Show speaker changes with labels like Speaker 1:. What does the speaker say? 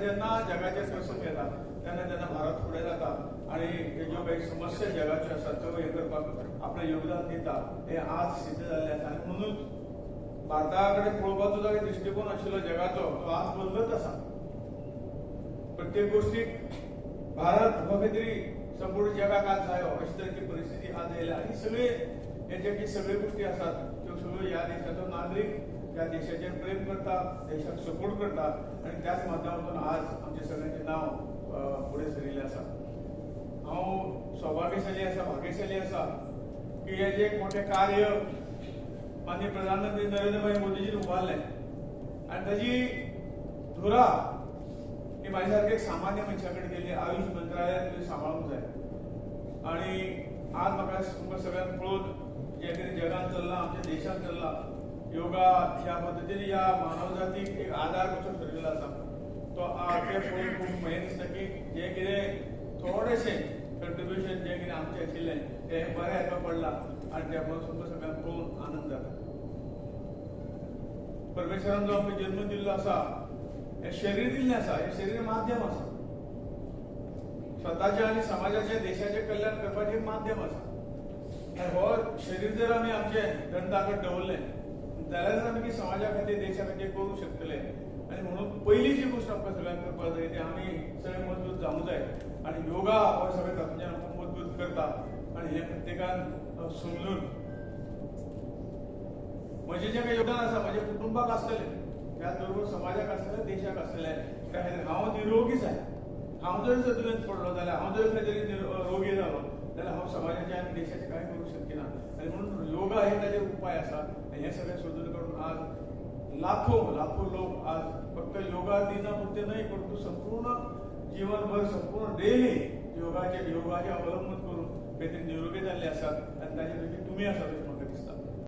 Speaker 1: जेन्ना जगाचेर प्रसंग येता तेन्ना तेन्ना भारत फुडें जाता आनी ज्यो काही समस्या जगाच्यो आसात त्यो हें करपाक आपलें योगदान दिता हें आज सिद्ध जाल्लें आसा. आनी म्हणून भारता कडेन पळोवपाचो जो काही दृश्टिकोन आशिल्लो जगाचो तो आज बदलत आसा. प्रत्येक गोष्टीक भारत हो खंय संपूर्ण जगाक आज जायो अशी तरेची परिस्थिती आज येयल्या. आनी सगळे हे जे काही सगळ्यो गोष्टी आसात त्यो सगळ्यो ह्या देशाचो नागरीक त्या देशाचेर प्रेम करता, देशाक सपोर्ट करता आनी त्याच माध्यमातून आज आमचे सगळ्यांचें नांव फुडें सरिल्लें आसा. हांव सौभाग्यशाली आसा, भाग्यशाली आसा की हे जे एक मोठें कार्य माननीय प्रधानमंत्री नरेंद्रभाई मोदीजीन उबारलें आनी ताजी धुरा ही म्हाज्या सारके एक सामान्य मनशा कडेन गेली. आयुष मंत्रालयान ती सांबाळूंक जाय. आनी आज म्हाका तुमकां सगळ्यांक पळोवन जें कितें जगान चल्लां, आमच्या देशान चल्लां, योगा ह्या पद्दतीन ह्या मानवजातीक एक आदार कसो ठरिल्लो आसा तो तें पळोवन खूब हें दिसता की जें कितें थोडेशें कंट्रिब्युशन जें कितें आमचें आशिल्लें तें बरें हाका पडलां आनी तें पळोवन तुमकां सगळ्यांक पळोवन आनंद जाता. परमेश्वरान जो आमकां जन्म दिल्लो आसा, हें शरीर दिल्लें आसा, हें शरीर माध्यम आसा, स्वताचें आनी समाजाचें देशाचें कल्याण करपाचें एक माध्यम आसा. आनी हो शरीर जर आमी आमचें दंडाकड दवरलें जाल्यारच आमी समाजा खातीर देशा खातीर करूंक शकतले. आनी म्हणून पयली जी गोश्ट आमकां सगळ्यांक करपाक जाय ती आमी सगळे मजबूत जावंक जाय आनी योगा हो सगळें तातूंतल्यान आमकां मजबूत करता. आनी हें प्रत्येकान समजून म्हजें जें काही योगदान आसा म्हज्या कुटुंबाक आसतलें, त्याच बरोबर समाजाक आसतलें, देशाक आसतलें. त्या खातीर हांव निरोगी जाय. हांव जर दुयेंत पडलो जाल्यार, हांव जर खंय तरी रोगी जालो जाल्यार हांव समाजाचें आनी देशाचें कांय करूंक शकना. आनी म्हणून योगा हे ताजेर उपाय आसा. आनी हें सगळें सोदून काडून आज लाखो लाखो लोक आज फक्त योगा दिना पुरते न्हय परंतु संपूर्ण जीवनभर संपूर्ण डेली योगाचे अवलंबन करून खंय तरी निरोगी जाल्ले आसात आनी ताजे पैकी तुमी आसात अशें.